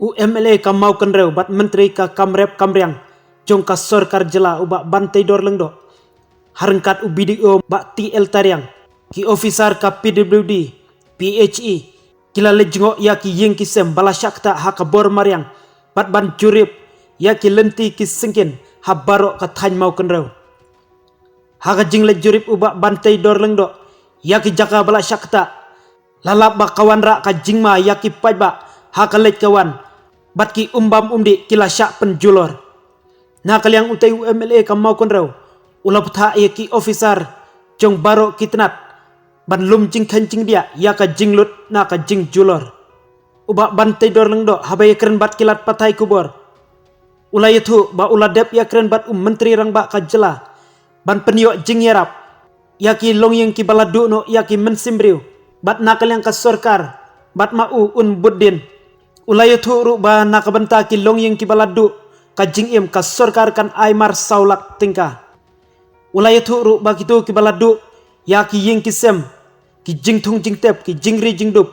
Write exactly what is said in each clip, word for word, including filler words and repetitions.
U M L A ka Mawkynrew bad Myntri ka Kam Rep Kam Riang jong ka Sorkar Jylla u Bah Banteidor Lyngdoh, ha ryngkat u B D O Bah T L Tariang, ki officer ka P W D, P H E, ki la leit jngoh ïa ki ïing ki sem ba la shah ktah ha ka bor mariang bad ban jurip ïa ki lynti ki syngkien ha baroh ka thaiñ Mawkynrew. Ha ka jingleit jurip u Bah Banteidor Lyngdoh ïa ki jaka ba la shah ktah, la lap ba ka wanrah ka jingma ïa ki paidbah ha ka leit ka wan, bad ki um bam um dih ki la shah pynjulor. Na ka liang utei u M L A ka Mawkynrew u la bthah ïa ki officer jong baroh ki tnat ban lum jingkheiñ jingdiah ïa ka jinglut na ka jingjulor. U Bah Banteidor Lyngdoh haba ïakren bad ki lad pathai khubor, u la ïathuh ba u la dep ïakren bad u Myntri Rangbah ka Jylla ban pynïoh jingïarap ïa ki longïing kiba la duh noh ïa ki mynsiem briew, bad na ka liang ka sorkar bad ma u un bud dien. U la ïathuh ruh ba na ka bynta ki longïing kiba la duh ka jingim, ka sorkar kan ai mar saw lak tyngka. U la ïathuh ruh ba kito kiba la duh ïa ki ïing ki sem, ki jingthung jingtep, ki jingri jingdup,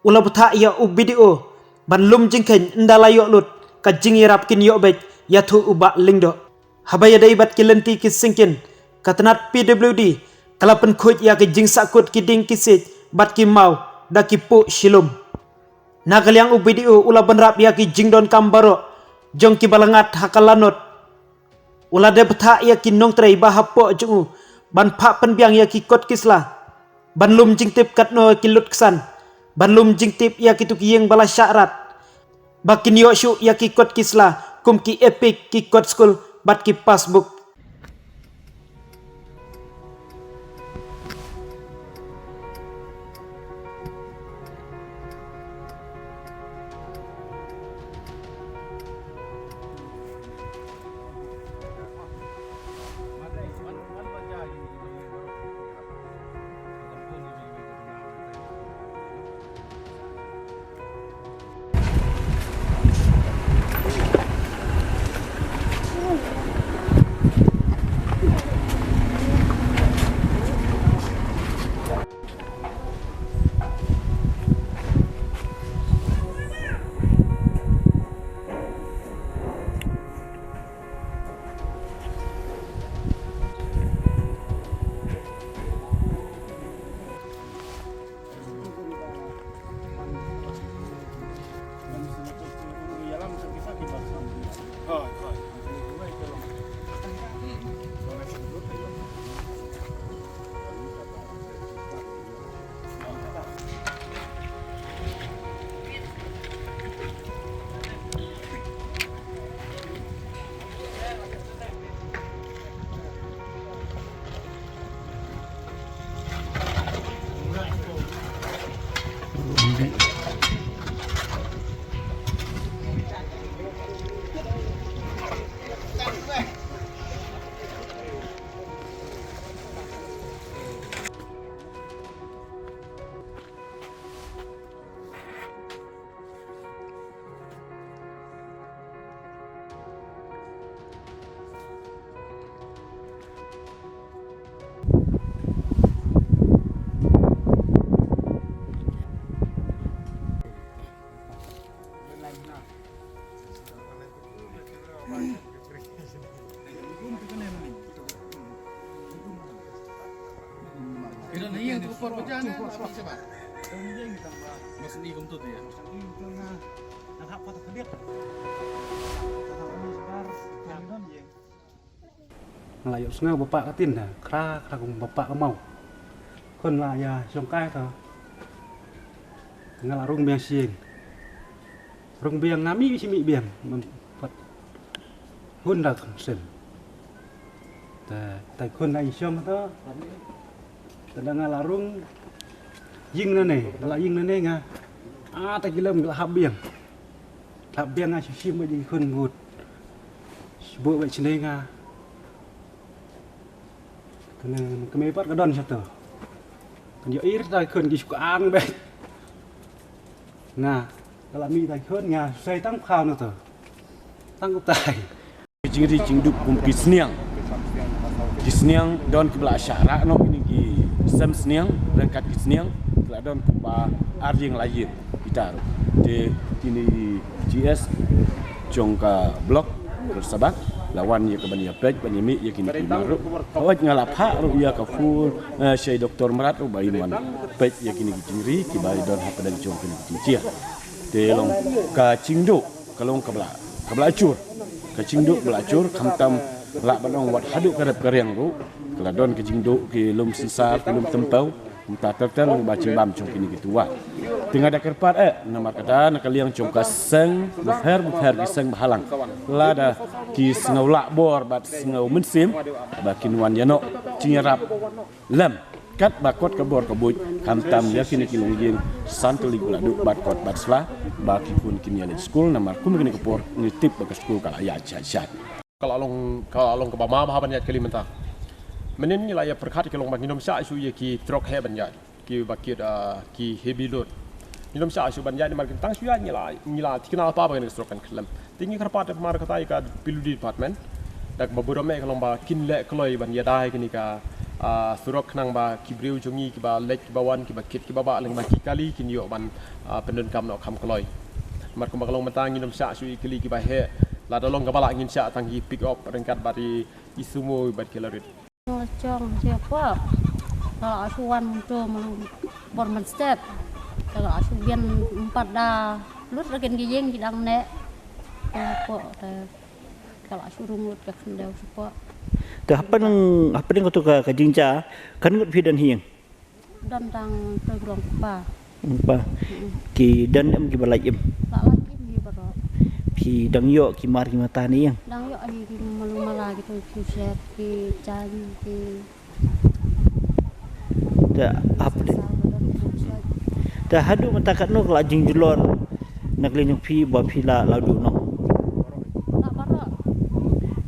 u la bthah ïa u B D O ban lum jingkheiñ, ynda la ïoh lut ka jingïarap kin ïoh beit, ïathuh u Bah Lyngdoh. Haba ïadei bad ki lynti ki syngkien, ka tnat P W D ka la pynkhuid ïa ki jingsahkut ki dieng ki siej bad ki maw da ki puh shilum. Na ka liang u B D O u la bynrap ïa ki jingdonkam baroh jong kiba la ngat ha ka lanot. U la dep bthah ïa ki nongtrei ba hapoh jong u ban phah pynbiang ïa ki kot ki sla, ban lum jingtip katno ki lut ksan, ban lum jingtip ïa kito ki ïing ba la shah rat, ba kin ïoh shuh ïa ki kot ki sla kum ki EPIC, ki kot skul bad ki passbook. Nga la ïohsngew ba pah ka tin da, khra khra kum ba pah ka maw. Khun la ïa shong kai ka. Nga la rung biang sing. Rung biang nga mih shi mih biang. Mem pat. Hun da khun sen. Ta, ta khun da i shong ta. Ta da nga la rung. Ïing na ne, la ïing na ne nga. Ah, ta ki lem la hap biang. Hap biang nga shi shi ma ji khun ngut. Shi bo ba shi ne nga. Kane, kane pat ka don sha to. Kan ïoh ir ta khun ki shu ka ang beit. Nga, ka la mih ta khun nga, sai tang khaw na to. Tang ku tai. Jingri jingdup kum ki sniang. Ki sniang don kiba la shah rah noh, kine ki sem sniang, ryngkat ki sniang, ki la don kumba ar ïing lai ïing. Kita ruh. Te kine G S jong ka block Kyrshaba la wan ïa ka ban ïa peit ban ïa mih ïa kine ki mar ruh. Hooid nga la phah ruh ïa ka phone, eh, sha i doktor mrad ruh ba in wan peit ïa kine ki jingri kiba i don hapdeng jong kine ki jingshia. Te long ka jingduh ka long kaba la, kaba la jur. Ka jingduh ba la jur khamtam lah ban ong wat haduh ka rep ka riang ruh ka la don ka jingduh ki lum synsar ki lum tympew. Mynta ter ter ba jingbam jong kine ki tuwa. Te nga da kyrpad eh namar kata na ka liang jong ka seng bapher bapher ki seng bahalang, lada ki sngew lah bor bad sngew mynsiem ba kin wan ïa noh jingïarap lem katba kot ka bor ka buit, khamtam ïa kine ki longïing san tylli ba la duh bad kot bad sla ba ki khun kin ïa leit skul namar kum kine ka por ngi tip ba ka skul ka la ïaid shait shait. Ka la long, ka la long kaba ma bha ban ïaid kali mynta. Mynnin ngi la ïa pyrkhat ki long ba ngin ym shah shuh ïa ki trok heh ban ïaid, kiba kit, ah, ki heavy load. Ngin ym shah shuh ban ïaid namar kin tang shu ïaid ngi la, ngi la thikna paw ba kane ka surok kan khyllem. Te ngi kyrpad namar kata ïa ka P W D department da kaba burom eh ka long ba kin leh kloi ban ïada ïa kane ka, ah, surok khnang ba ki briew jong ngi kiba leit kiba wan kiba kit kiba bah lyngba ki kali kin ïoh ban, ah, pyndonkam noh kham kloi. Namar kumba ka long mynta ngin ym shah shuh ïa ki kali kiba heh. Lada long kaba lah ngin shah tang ki pick up ryngkat bad i, i sumo bad ki lorry. Jong jong jong pok. Ka la shu wan mynta malu por mynstep. Ka la shu bian empat da lut ra kin ki ïing ki dang neh. Ka pok te ka la shu rung lut ka khyndew shu pok. Te hapdeng, hapdeng kato ka, ka jingjia kan ngut phi don hi ïing? Don tang te grong kpa. Kpa. Mm. Ki don em kiba lait em? La lait em hi baroh. Phi dang ïoh ki mar ki mata ne ïing? Dang ïoh hi ki malu mala kito ki shet ki jan ki. Te hapdeng. Sa ba don ki shet. Te haduh mynta katno ka la jingjulor na ka liang jong phi ba phi la, la duh noh? La baroh.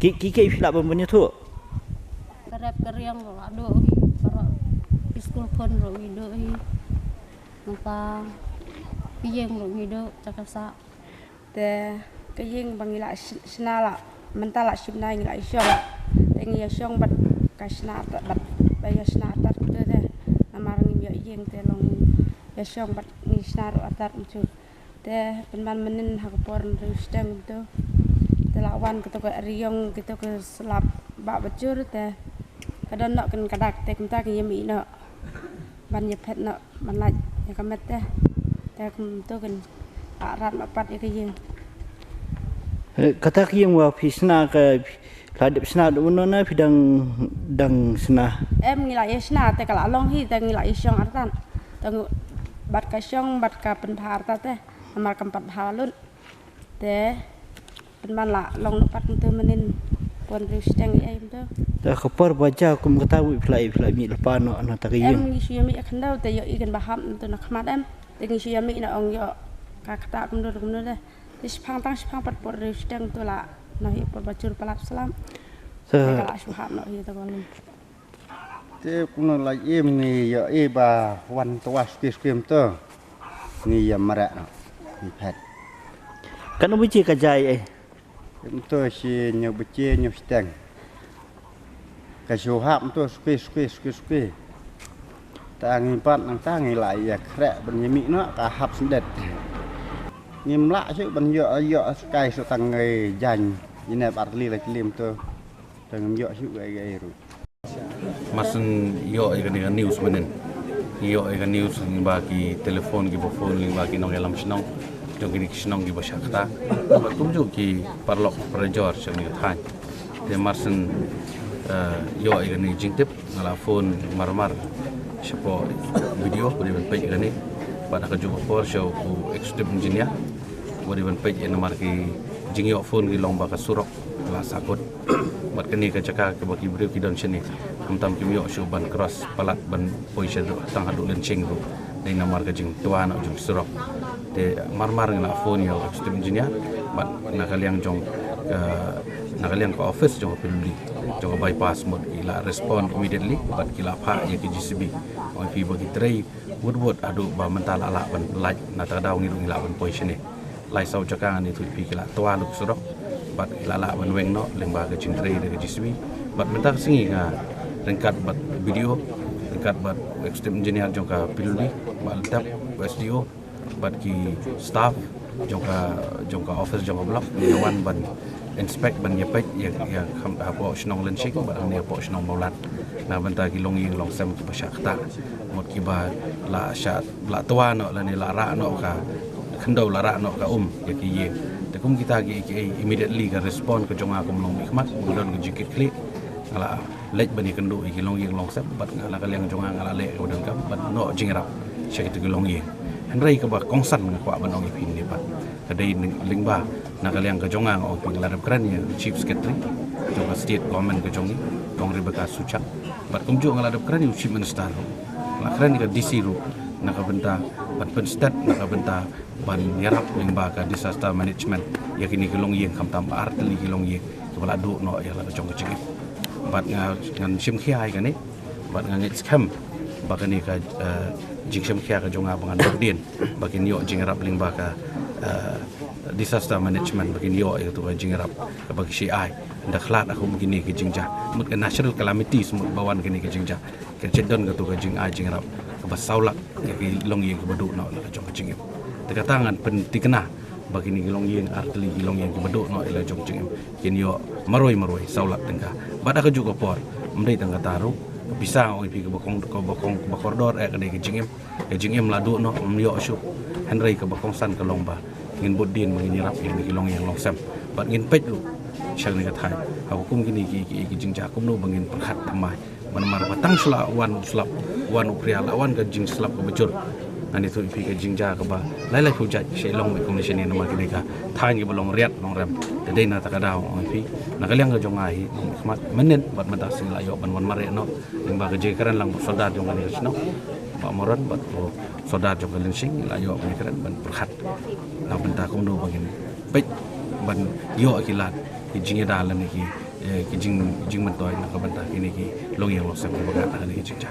Ki, ki, ki phi la ban ban ïathuh? Ka rep ka riang ruh la duh hi, baroh ki skul khun ruh ngi duh hi. Nangta ka ïing ruh ngi duh, jaka sah. Te ka ïing ba ngi la sh-, shna la, mynta la shim nai ngi la ïa shong. Te ngi ïa shong bad ka shna artat bad ba ïa shna artat kumta te. Namar ngim ïoh ïing te long ïa shong bad ngi shna ruh artat kumta. Te pynban mynnin ha ka por hynriew shiteng kumto. Te la wan kito ka riong kito ka slap bah bajur te ka don noh kin ka dak te kumta ka ïa mih noh ban ïa phet noh ban lait ïa ka met te. Te kumto kin ah rat noh pat ïa ka ïing. Eh, kata ka ïing ba phi sna ka Phi la dep sna da uno na phi dang, dang sna? Em ngi la ïa sna te ka la long hi te ngi la ïa shong artat. Te ngi bad ka shong bad ka pynbha artat te. Namar kam pat bha lut. Te pynban la long lut pat mynta mynnin. Pon riu siteng ïa mynta. Te ka por ba ja kum kata wi phi la ïa phi la mih lypa noh na ta ka ïing. Em ngi shu ïa mih ïa khyndew te ïoh i kan ba hap mynta na khmat em. Te ngi shu ïa mih na ong ïoh ka kata kumno kumno te. Te shiphang tang shiphang pat por riu siteng tu la noh ïa por ba jur palat slam. Te ka la shu hap noh ïa ta ka lum. Te kumno la im ngi ïa i ba wan twa suki suki em tu. Ngi ïa mrek noh. Ngi phet. Kan u bichi ka jai eh. Em tu shi nyu bichi nyu siteng. Ka shu hap mynta suki suki suki suki. Ta ngi pat nangta ngi la ïa khreh ban ïa mih noh ka hap syndet. Ngim lah shuh ban ïoh ïoh skai shu tang ngi jan. Ine bar kli la kli mynta. Ta ngim ïoh shuh gai gai ruh. Masen ïoh ïa kane ka news mynnin. Ïoh ïa ka news lyngba ki telephone kiba phone lyngba ki nongïalam shnong. Jong kine ki shnong kiba shah kata. Bad kumjuh ki paralok parajor sha kane ka thaiñ. Te marshen, eh, ïoh ïa kane ka jingtip, nga la phone marmar shapoh B D O ba dei ban peit ïa kane. Bad ha kajuh ka por sha u executive engineer ba dei ban peit ïa namar ki jingïoh phone ki long ba ka surok la sahkut. Bad kane ka jaka kaba ki briew ki don shane, khamtam kim ïoh shuh ban cross palat ban poi sha tang haduh Lynshing ruh. Dei namar ka jingtwa noh jong ki surok. Te marmar nga la phone ïa u executive engineer bad na ka liang jong ka, na ka liang ka office jong ka P W D jong ka bypass mut ki la respond immediately bad ki la phah ïa ki J C B. Ong phi ba ki trei wut wut haduh ba mynta la lah ban lait, na ta ka daw ngi ruh ngi lah ban poi shane. Lai saw jaka ngan ïathuh phi ki la twa lut surok bad ki la lah ban weng noh lyngba ka jingtrei da ka J C B. Bad mynta ka sngi nga ryngkat bad B D O, ryngkat bad executive engineer jong ka P W D, bad dap S D O bad ki staff jong ka, jong ka office jong ka block, ngi wan ban inspect, ban ïa peit ïa, ïa kham hapoh shnong Lyngshing bad hangne hapoh shnong Mawlad na bynta ki longïing longsem kiba shah ktah, mut kiba la shah, la twa noh lane la rah noh ka khyndew, la rah noh ka um ïa ki ïing. Te kum kita ki, ki immediately ka respond ka jong nga kum u nongmihkhmat, nga don ka jingkitkhlieh, nga la leit ban ïakynduh ïa ki longïing longsem bad nga na ka liang jong nga nga la leh kaba donkam ban noh jingïarap sha kita ki longïing. Hynrei kaba kongsan nga kwah ban ong ïa phi ne pat, ka dei lyngba na ka liang ka jong nga, nga ong ïa phi, nga la dep kren ïa u Chief Secretary jong ka State Government ka jong ngi, Kong Rebecca Suchak, bad kumjuh nga la dep kren ïa u Chief Minister ruh, nga la kren ïa ka D C ruh na ka bynta ban pynstet na ka bynta ban ïarap lyngba ka disaster management ïa kine ki longïing, khamtam artylli ki longïing kiba la duh noh ïa la ka jong ka jingim. Bad nga, ngan shim khia ïa kane, bad nga ngeit skhem ba kane ka, eh, jingshim khia ka jong nga ba ngan bud dien ba kin ïoh jingïarap lyngba ka, eh, disaster management, ba kin ïoh ïa katu ka jingïarap kaba ki shu ai. Nda khlad ha kum kine ki jingjia, mut ka natural calamities, mut ba wan kine ki jingjia, ka jingdon katu ka jingai jingïarap kaba saw lak ïa ki longïing kiba duh noh ïa la ka jong ka jingim. Te kata ngan pyntikna ba kine ki longïing, artylli ki longïing kiba duh noh ïa la jong ka jingim, kin ïoh marwei marwei saw lak tyngka. Bad ha kajuh ka por, ym dei tang kata ruh, ka pisa, nga ong ïa phi, kaba kong, kaba kong, kaba kordor eh ka dei ka jingim. Ka jingim la duh noh, ym ïoh shuh. Hynrei kaba kongsan ka long ba ngin bud dien ba ngin ïarap ïa kine ki longïing longsem bad ngin peit ruh sha kane ka thaiñ ha ka kum kine ki, ki, ki jingjia, kumno ba ngin pyrkhat thymmai. Namar ba tang shu la wan u slap, wan u phria, la wan ka jingslap kaba jur. Ngan ïathuh ïa phi, ka jingjia kaba lai lai phew jait sha i long bad kumne shane namar kane ka thaiñ kaba long riat long rem. Te dei na kata ka daw, nga ong ïa phi, na ka liang ka jong nga hi, nongmihkhmat, mynnin bad mynta sngi la ïoh ban wan mareh noh lyngba ka jingkren lang bad u Sordar jong kane ka shnong, Bah Maron, bad u Sordar jong ka Lyngshing, la ïoh ban kren ban pyrkhat na ka bynta kumno ba ngin peit ban ïoh ki lad, ki jingïada lane ki, eh, ki jing, jingmyntoi na ka bynta kine ki longïing longsem kiba ngat ha kane ka jingjia.